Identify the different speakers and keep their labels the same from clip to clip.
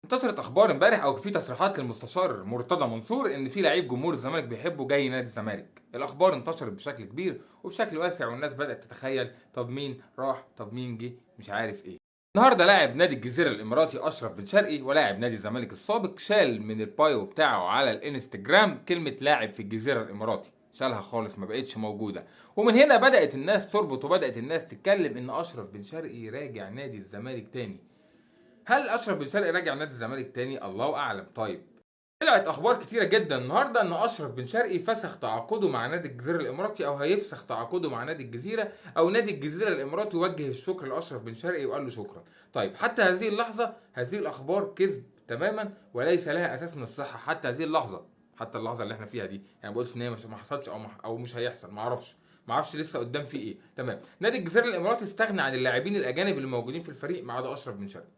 Speaker 1: انتشرت اخبار امبارح او في تصريحات للمستشار مرتضى منصور ان في لعيب جمهور الزمالك بيحبه جاي نادي الزمالك. الاخبار انتشرت بشكل كبير وبشكل واسع، والناس بدات تتخيل طب مين راح طب مين جه مش عارف ايه. النهارده لاعب نادي الجزيرة الاماراتي اشرف بن شرقي ولاعب نادي الزمالك السابق شال من ال bio بتاعه على الانستجرام كلمة لاعب في الجزيرة الاماراتي، شالها خالص ما بقتش موجودة. ومن هنا بدات الناس تربط وبدات الناس تتكلم ان اشرف بن شرقي راجع نادي الزمالك تاني. هل اشرف بن شرقي راجع نادي الزمالك تاني؟ الله اعلم. طيب طلعت اخبار كتيرة جدا النهارده ان اشرف بن شرقي فسخ تعاقده مع نادي الجزيرة الاماراتي او هيفسخ تعاقده مع نادي الجزيرة، او نادي الجزيرة الاماراتي وجه الشكر لاشرف بن شرقي وقال له شكرا. طيب حتى هذه اللحظة هذه الاخبار كذب تماما وليس لها اساس من الصحة حتى هذه اللحظة، حتى اللحظة اللي احنا فيها دي، يعني ما بقولش ان هي ما حصلتش او مش هيحصل، ما اعرفش لسه قدام في ايه. تمام، نادي الجزيرة الاماراتي استغنى عن اللاعبين الاجانب اللي موجودين في الفريق ما عدا اشرف بن شرقي.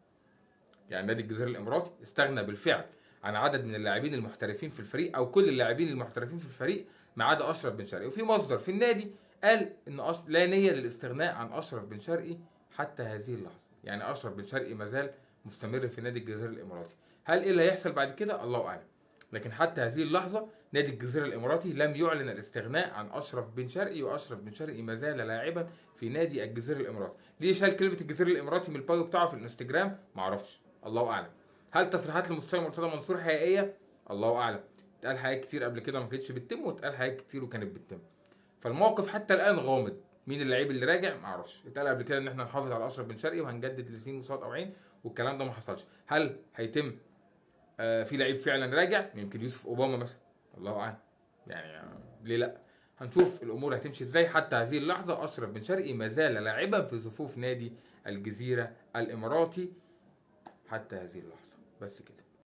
Speaker 1: يعني نادي الجزيرة الاماراتي استغنى بالفعل عن عدد من اللاعبين المحترفين في الفريق او كل اللاعبين المحترفين في الفريق ما عدا اشرف بن شرقي. وفي مصدر في النادي قال ان لا نيه للاستغناء عن اشرف بن شرقي حتى هذه اللحظة، يعني اشرف بن شرقي ما زال مستمر في نادي الجزيرة الاماراتي. هل ايه اللي هيحصل بعد كده؟ الله اعلم، لكن حتى هذه اللحظة نادي الجزيرة الاماراتي لم يعلن الاستغناء عن اشرف بن شرقي، واشرف بن شرقي ما زال لاعبا في نادي الجزيرة الاماراتي. ليه شال كلمة الجزيرة الاماراتي من ال bio بتاعه في الانستجرام؟ معرفش، الله اعلم. هل تصريحات المستشار مرتضى منصور حقيقية؟ الله اعلم. اتقال حاجات كتير قبل كده ما كانتش بتتم، واتقال حاجات كتير وكانت بتتم. فالموقف حتى الان غامض. مين اللعيب اللي راجع؟ ما اعرفش. اتقال قبل كده ان احنا نحافظ على اشرف بن شرقي وهنجدد لسنين وصاد او عين، والكلام ده ما حصلش. هل هيتم في لعيب فعلا راجع؟ يمكن يوسف اوباما مثلا، الله اعلم. يعني ليه لا؟ هنشوف الامور هتمشي ازاي. حتى هذه اللحظة اشرف بن شرقي ما زال لاعبا في صفوف نادي الجزيرة الاماراتي حتى هذه اللحظة. بس كده.